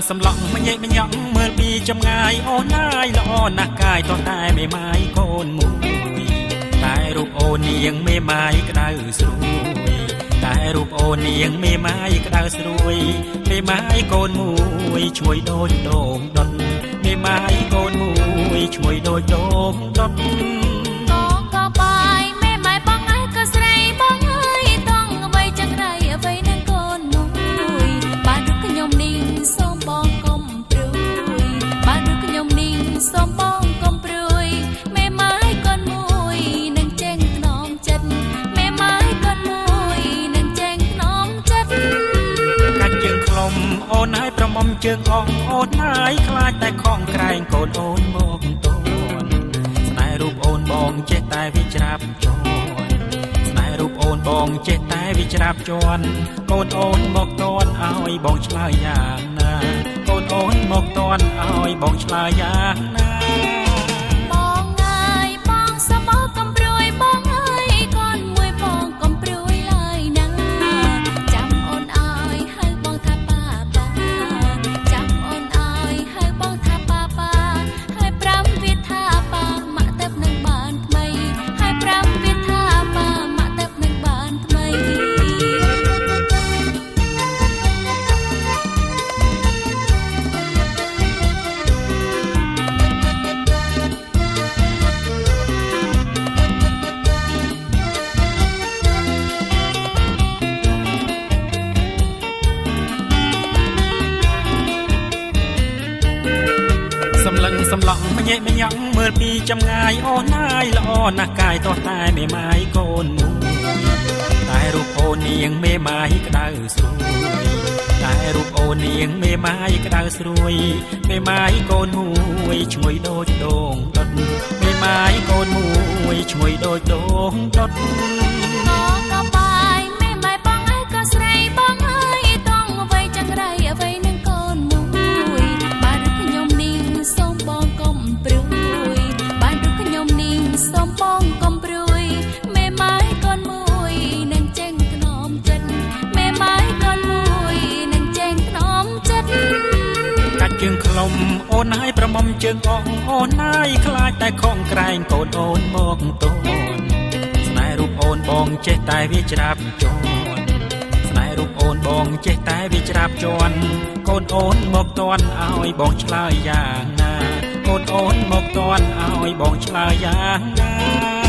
សម្លក់មញែកម្ញក់មើលពីចម្ងាយអូនណាយល្អណាស់កាយតោះតែមេម៉ាយកូនមួយតែរូបអូននាងមេម៉ាយក្តៅស្រួយតែរូបអូននាងមេម៉ាយក្តៅស្រួយមេម៉ាយកូនមួយឈ្ងុយដូចដូងដុតមេម៉ាយកូនមួយឈ្ងុយដូចដូងដុត កក៏បាយមេម៉ាយបងឯងក៏ស្រីបងអើយតងអ្វីចង្រៃអ្វីនឹងកូនមួយបានរូបខ្ញុំនេះសូមបងកុំព្រួយបានរូបខ្ញុំនេះសូមបងកុំព្រួយមេម៉ាយកូនមួយនឹងចេញថ្នមចិត្តមេម៉ាយកូនមួយនឹងចេញថ្នមចិត្ត កាច់ជើងខ្លុំអូនហើយប្រមុំជើងអងអូនហើយខ្លាចតែខំក្រែងកូនអូនមកតូនស្នេហ៍រូបអូនបងចេះតែវាច្រាបជន់ស្នេហ៍រូបអូនបងចេះតែវាច្រាបជន់កូនអូនមកតនឲ្យបងឆ្លើយយ៉ាងណាកូនអូនមកតនឲ្យបងឆ្លើយយ៉ាងណា បងអើយបងសមមកកំព្រួយបងអើយកូនមួយបងកំព្រួយឡើយណាចាំអូនអើយហៅបងថាប៉ាប៉ាចាំអូនអើយហៅបងថាប៉ាប៉ាហើយប្រាំវាថាប៉ាម៉ាក់ទៅនឹងបានថ្មីហើយប្រាំវាថាប៉ាម៉ាក់ទៅនឹងបានថ្មី សម្លឹងសម្លក់មញែកម្ញក់មើលពីចម្ងាយអូនណាយល្អណាស់កាយតោះតែមេម៉ាយកូនមួយតែរូបអូននាងមេម៉ាយក្តៅស្រួយតែរូបអូននាងមេម៉ាយក្តៅស្រួយមេម៉ាយកូនមួយឈ្ងុយដូចដូងដុតមេម៉ាយកូនមួយឈ្ងុយដូចដូងដុត កក៏បាយមេម៉ាយបងឯងក៏ស្រីបងអើយតងអ្វីចង្រៃអ្វីនឹងកូនមួយបានរូបខ្ញុំនេះសូមបងកុំព្រួយបានរូបខ្ញុំនេះសូមបងកុំព្រួយមេម៉ាយកូនមួយនឹងចេញថ្នមចិត្តមេម៉ាយកូនមួយនឹងចេញថ្នមចិត្ត កាច់ជើងខ្លុំអូនហើយប្រមុំជើងអងអូនហើយខ្លាចតែខំក្រែងកូនអូនមកតូនស្នេហ៍រូបអូនបងចេះតែវាច្រាបជន់ស្នេហ៍រូបអូនបងចេះតែវាច្រាបជន់កូនអូនមកតន់ឲ្យបងឆ្លើយយ៉ាងណាកូនអូនមកតន់ឲ្យបងឆ្លើយយ៉ាងណា